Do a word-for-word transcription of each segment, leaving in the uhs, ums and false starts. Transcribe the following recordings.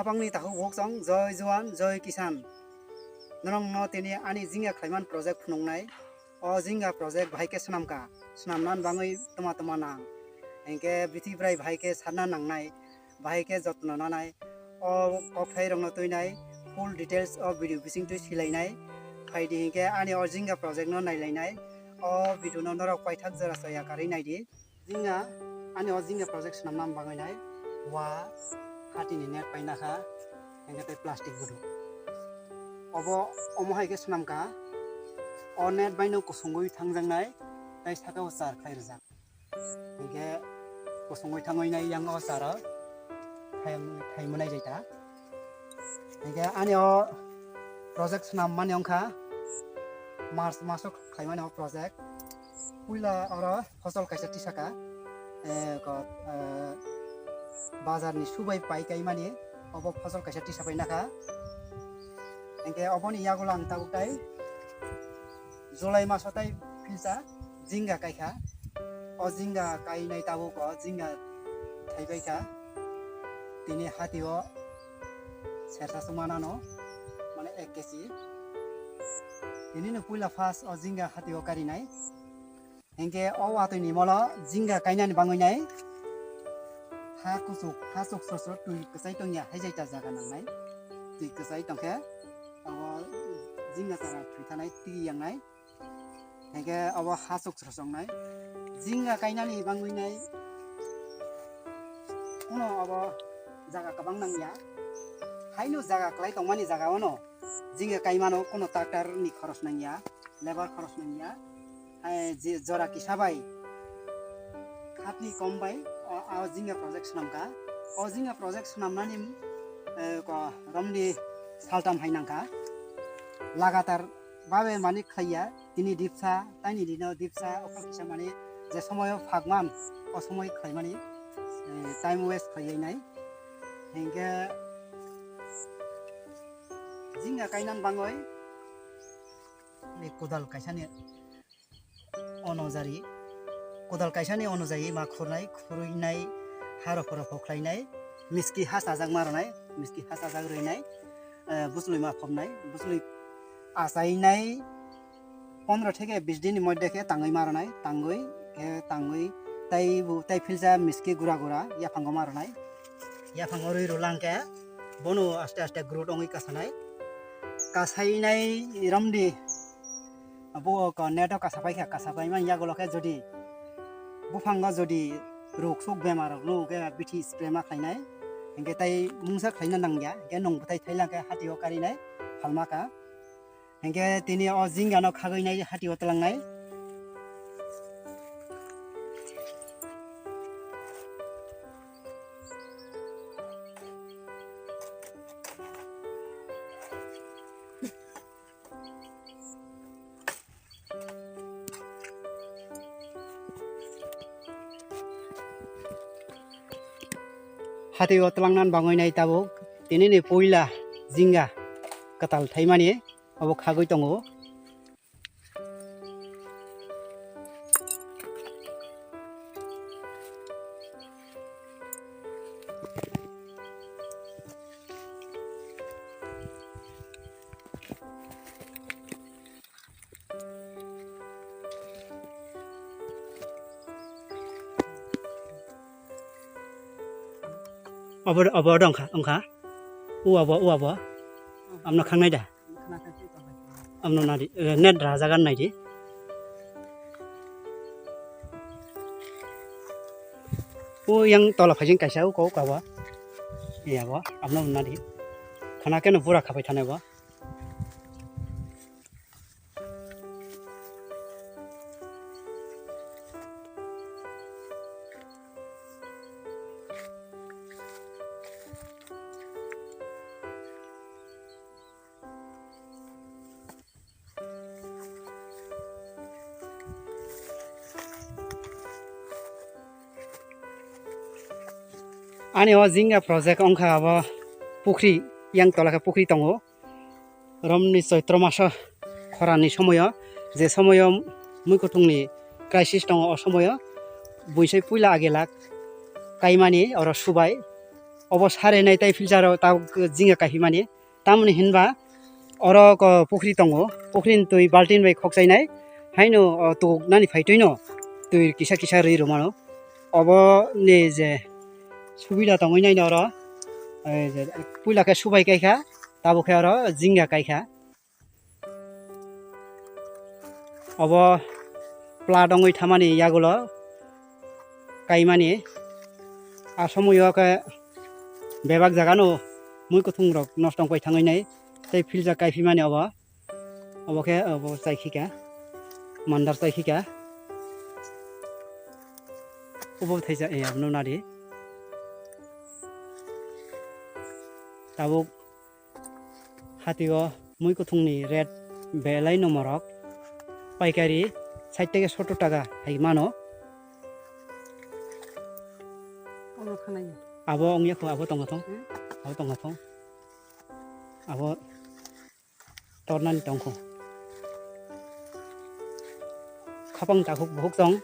Abangni takhuk bukhuk chwng Joi Juan, Joi Kisan. Norokno tini ani jingya khlaiman project phunuknai. O jingya project bahai khe swnamkha. Swnamnani bagwi tma tma nang. Hinkhe bithi bwrai bahai khe sarna nangnai. Bahai khe jotno nanai. O kokthairokno twinai. Full details o video bisingtwi silainai. Phaidi hinkhe ani o jingya project no nailainai. O video no norok paithak jora soya karwi naidi. Jingya, ani o jingya project swnamna bagwi nai, wa, hatini net paina kha, hinkhe tei plastic bodo. Obo, omo hai khe swnamkha, o net baino kusungwi thangjaknai, tei saka o char khlai rijak. Hinkhe kusungwi thangwi nai yang o charo, thai, thai mwnai jaita. Hinkhe ani o project swnam mani wngkha March maso khlaimani o project. Puila oro phosol kaisa tisaka, eh, ko, eh, bazar ni subai pai kaimani obo phosol kaisa tisa pai nakha. Hinkhe oboni yagulo ang tabuk tai July maso tai philsa jinga kaikha. O jinga kainai tabuk o jinga thaibaikha. Tini hatio sersa sung manano, mane ek kesi. Tini no puila first o jinga hatio karinai. Hinkhe o watwi ni molo jinga kainani bangwi nai. Ha kuchuk, ha chuk sosro twi kwchai tongya hai jaita jaga nangnai. Twi kwchai tongkhe abo jinga chara thwi thanai twi yangnai. Hinkhe abo ha chuk sosongnai. Jinga kainani bangwi nai. Uno abo jaga kwbang nangya. Haino jaga kwlai tongmani jaga ono. Jinga kaimano kuno tractor ni khoros nangya, labour khoros nangya. Hai je jora kisa bai, khatni kom bai, o, o jinga project swnamkha. O jinga project swnamnani, eh, ko romni saltam hai nangkha. Lagatar babe mani khlaiya, tini dipsa, taini dino dipsa, okho kisa mani je somoyo phagman, o somoi khlaimani, eh, time waste khlaiya nai. Hinkhe jinga kainan bangoi ni kodal kaisani onojari, kodal kaisani onojari ma khurnai, khurui nai, ha rokho rokho khlai nai, miski ha chajak ma rwnai, miski ha chajak rwi nai, eh, buslui ma phobnai, buslui achai nai, pondro theke bis din ni moddhe khe tangwi ma rwnai, tangwi khe tangwi tei bu-, tei philsa miski gura gura yaphango ma rwnai, yaphango rwi rwlang khe bono aste aste growth wngwi kasanai, kasainai romdi. Abo o ko net o kasa pai kha, kasa pai man yagulo khe jodi buphango jodi ruk suk bemar rok nw khe bithi spray ma khlainai, hinkhe tai mungsa khlaina nangya, hinkhe nwng bwthai thaila khe hati o karinai phalma kha, hinkhe tini o jinga no khagwi nai hati o twlangnai. Hati o twlangnan bangwi nai tabuk tini ni puila jinga kwtal thaimani obo khagwi tongo. Obo, obo dong kha, wng kha. U abo, u abo. Amno khangnai da? Amno nadi, eh, net rajagan naidi. U yang tola phajing kaisa u kok abo. Iya bo, amno nadi. Khana keno pura khapai thane bo. Ani o jinga project wngkha abo pukhri, yang tola khe pukhri tongo. Romni Choitro maso khorani somoyo, je somoyo muikwthwngni crisis tongo, o somoyo buisai puila age lak kaimani oro subai. obo sare nai tei filter o tabuk jingya kaihimani. Tamoni hinba oro ko pukhri tongo, pukhri ni twi baltin bai khokchainai, haino o tubuk nani phaitwi no twi kisa kisa rwi rwmano. Obo ni je subida tongwi nai oro, eh, je puila khe subai kaikha, tabuk khe oro jingya kaikha. Obo plat wngwi thamani yagulo kaimani. A somoyo khe bebak jagano mui kuthung rok nosto wngpai thangwi nai tei filter kaiphimani obo. Obo khe obo chaikhika, mandar chaikhika. Obo thaisa, eh, abono nadi. Tabuk hatio mui kuthungni rate belai no morok, paikari sait taka sottor taka hai mano. Omo khanai. Abo wngya kho, abo tongo thung. Hmm? Abo tongo thung. Abo tornani tongkho. Khapang takhuk bukhuk tong.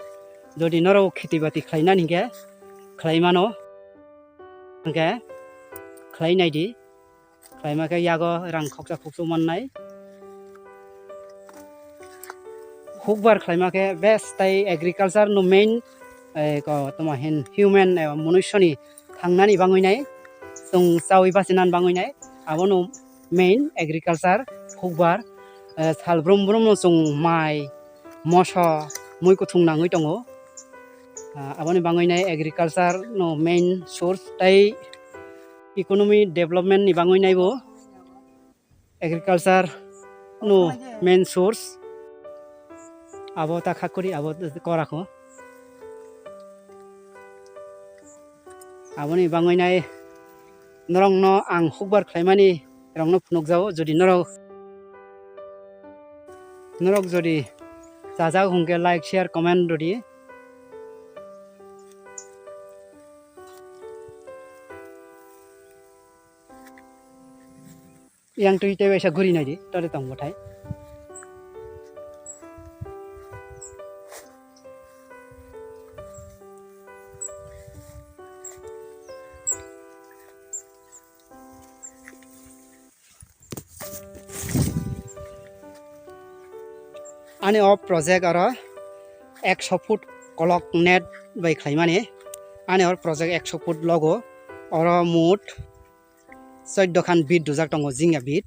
Jodi norok kheti bati khlainani hinkhe khlai mano. Hinkhe khlai naidi. Khlaima khe yago rang khoksa khoksa mannai. Hukbar khlaima khe best tai agriculture no main, eh, ko toma hin human, eh, munusyoni thangnani bangwi nai, chwng chawi bachinani bangwi nai, abono main agriculture hukbar, eh, sal brum brum no chwng mai, moso, mui kuthung nangwi tongo. Ah, aboni bangwi nai agriculture no main source tei economy development ni bangwi nai bo. Agriculture no main source. Abo ta khakuri abo kora kho. Aboni bangwi nai norok no ang hukbar khlaimani rok no phunukjao. Jodi norok, norok jodi chajak hwnkhe like, share, comment rwdi. Yang twi tei waisa guri naidi, tore tong bwthai. Ani o project oro ekso foot kolok net bai khlaimani. Ani o project ekso foot logo, oro mut Chwdokhan bit dujak tongo, jingya bit.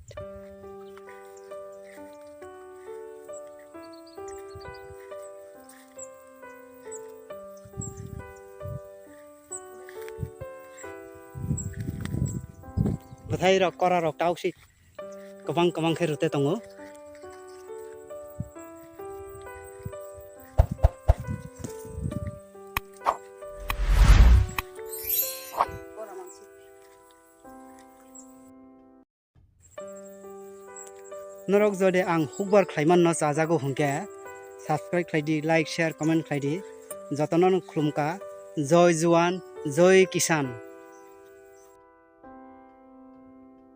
Bwthai rok, kora rok, tauk si kwbang kwbang khe rwte tongo. Norok jodi ang hukbar khlaimanno chajago hwnkhe, subscribe khlaidi, like, share, comment khlaidi. Jotono no khulumkha. Joi Juan, Joi Kisan.